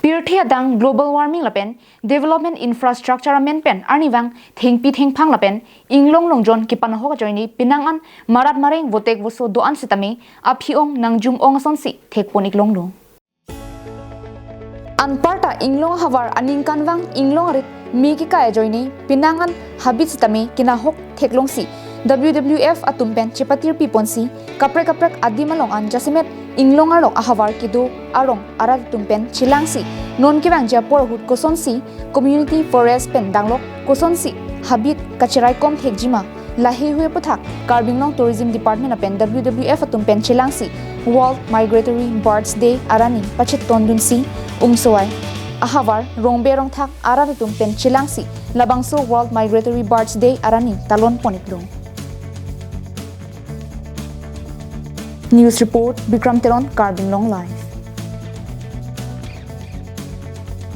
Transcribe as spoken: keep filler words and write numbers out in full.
Pirthe adang global warming lapen development infrastructure amen pen arnivang thengpi thengphang lapen inglong longjon kepanahok ajoine penang an marat mareng votek voso do-an sitame aphi-ong nangjum-ong asonsi thekpon-ik longlo. Anparta inglong ahavar aningkanvang inglong arit me kekai ajoine penang an habit sitame kenahok theklongsi W W F atum pen chepatirpi ponsi kaprek kaprek adim along an jasemet inglong arlok ahavar kedo arong arat atum pen chelangsi non kevangji apor ahut kosonsi community forest pen danglok kosonsi habit kacheraikom thekjima, laheihui aputhak Karbi Anglong Tourism Department lapen W W F atum pen chelangsi World Migratory Birds Day arani pachetondunsi umsowai ahavar rongbe rongthak arat atum pen chelangsi labangso World Migratory Birds Day arani talon pon-iklo. News report, Bikram Teron, Karbi Anglong Live.